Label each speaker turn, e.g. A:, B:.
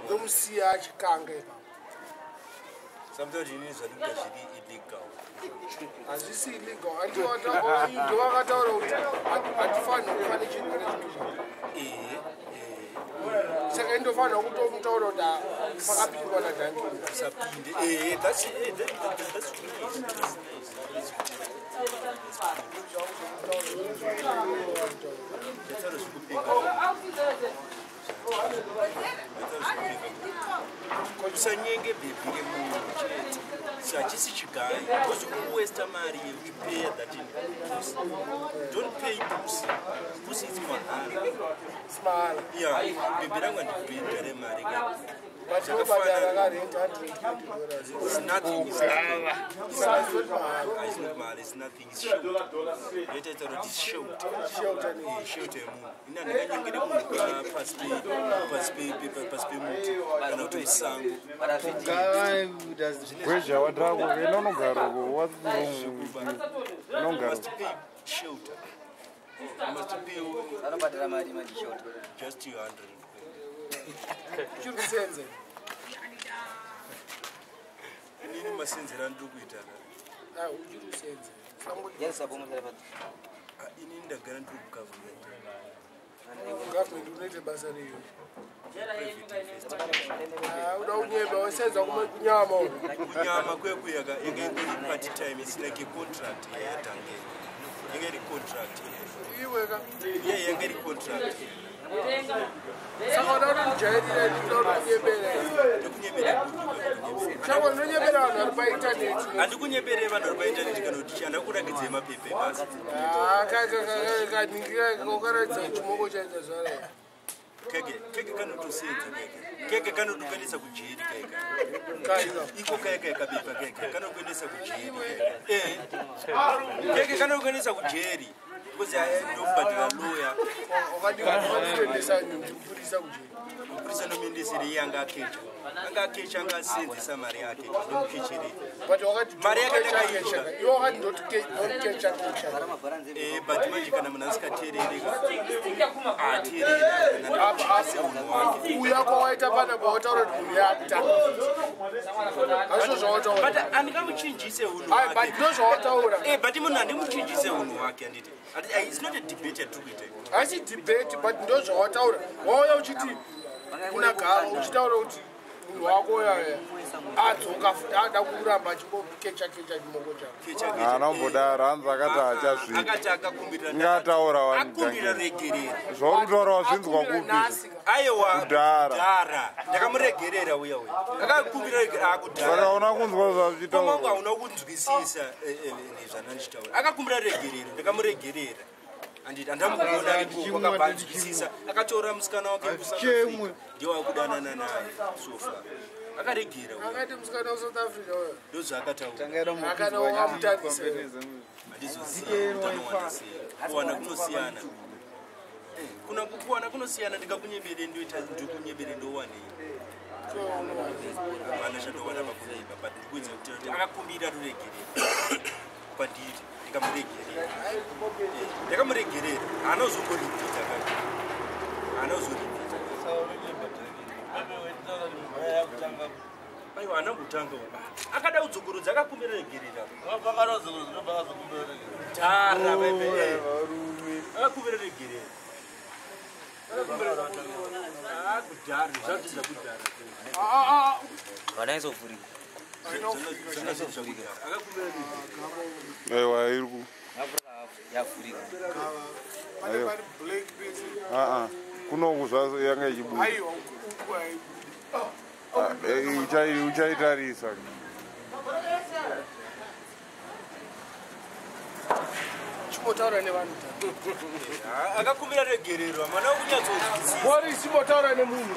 A: Ndomusiya achikanga ipapo.
B: Sometimes ini zvandikuita zviri illegal.
A: Hazvisi illegal. Ndovakataura kuti hatifanirwa kuva nechirwere chimwe.
B: Ehe.
A: Saka indofanirwa kutomutaura kuti pakapindwa naDuncan.
B: Usapinde. Ehe, that's that's nice. That's nice. Ndataura zvekupenga. Usanyenge bhebhi remunhu chete. Hachisi chigai. Because uri kuwasta mari uchipeya that in pussy. Don't pay pussy. Pussy is mahara.
A: Smala.
B: Yeah, bhebhi rangu handibhadhare mari ka.
A: But unobhadhara karent $120.
B: It's nothing. It's nothing.
A: It's not mahara.
B: It's not mahara. It's nothing. It's shelter. Yotaita kuti it's shelter.
A: Shelter ne.
B: Eh, shelter yemunhu. Ini handinganyengere munhu pasi pemuti kana kuti musango.
C: Gweja wadrako ena unogara uko. What's wrong with you? Unogara.
B: Must pay shelter. You must pay
D: Anobhadhara mari manje shelter.
B: just 200.
A: Uchiri kusenza.
B: Inini masenzero andiri kuita ka.
A: Ah, uchiri kusenza.
D: Yarisabomusara pa.
B: Ah, inini ndagara ndiri kugovernment.
A: Government unoita basa reyo.
B: Private investor.
A: Ah, uda kunyeba wasenza kunyama uko.
B: Kunyama kwekuya ka yanga ingori part time. It's like a contract yatange. Yanga iri contract.
A: Iwe ka.
B: Yeah, yanga iri contract.
A: Saka uda kutondijairira ndinoda kunyebera.
B: Ndikunyebera kupi?
A: Saka unonyebera vanhu vari paintaneti.
B: Handikunyebere vanhu vari paintaneti kana kuti handakuratidzei mapepa ebasa.
A: Ah, kaningira wakaratidza chimoko chaita zvara.
B: Keke keke kanotosenza keke. Keke kanotokuendesa kujeri keke.
A: Kaika.
B: Iko keke kabepa keke kanokuendesa kujeri. Eh. Keke kanokuendesa kujeri. Because ndobhadhara lawyer.
A: Wakadikuendesa mupurisa kujeri.
B: Mupurisa nomuendesere iye anga akecha. Anga akecha anga asenzesa mari yake. Ndomukecherei.
A: But wakati
B: Mari yake
A: kecha
B: ndakaidya.
A: kecha. Iwe wakati ndoti kecha kecha.
B: Eh, but manje kana munhu asikateereri haateereri kana ndamuchinjise unhu wake.
A: Uya kwawaita panapa wataura kuti munhu yaakutanga. Hazvo zvawataura.
B: But handingamuchinjise unhu
A: Ai, but
B: hwake.
A: ndo zvawataura.
B: Eh, but munhu handimuchinjise unhu hwake handiti. It's not a debate yatiri kuita.
A: Haisi debate but ndo zvawataura. Wauya uchiti kuna gava uchitaura kuti munhu wako uya adzoka futi ada kuramba achimbokecha kecha chimoko chako.
B: Kecha kecha.
C: Haana kumbodaro, hanzi akati haachazviiti.
B: Akati akakumbirira.
C: Ingataura wani,
B: Akumbira
C: Duncan.
B: regerero.
C: Zvauri kutaura wazvinzwa
A: Akumbira
C: kupi?
A: nhasi ka.
B: Aiwa.
C: Kudhara.
B: Kudhara. Ndakamuregerera uya uya. Akakumbira regerero akudhara.
C: Saka hauna kunzwa
B: Komangu
C: zvazvitaura.
B: hauna kunzwisisa zvanandichitaura. Akakumbira regerero, ndakamuregerera. Handiti handamukuona ariko kwakabvanzwisisa. Akatora musikana wake kuSouth Africa. Ndiye wakudanana naye so far. Akaregera uya.
A: Akaita musikana weSouth Africa uyo.
B: Ndozvaakataura.
A: Akana wakamutarisa.
B: Handizoziva kuti anowana sei. Kuwana kunosiyana. Kuna kuwana kunosiyana ndikakunyebere ndoita ndikunyebere ndowanei. Hapana chandowana pakunyeba but ndikuedza kutaura kuti akakumbira ruregerero kwandiri ndikamuregerera. Ndakamuregerera haana kuzongoripita kake. Haana kuzoripita. Aiwa haana kutanga uba. Akada kudzokorodza akakumbira regerera. Dhara bebe. Akakumbira regerera. Akakumbira kudhara zvazvidza kudhara.
D: Vanaizovhurika.
B: Zvazvidza kudhara. Akakumbira regerera.
C: Aiwa iri ku.
D: Yavhurika.
A: Pane pari black base.
C: Aa. Kunoku zvazo yanga ichibuda.
A: Aiwa uku haibudi.
C: Ah, eh, uchaitarisa.
A: Chimbotaura nevanhu.
B: Akakumbira regerero mwana wokunyatsonzwisisa.
A: Boris chimbotaura nemunhu.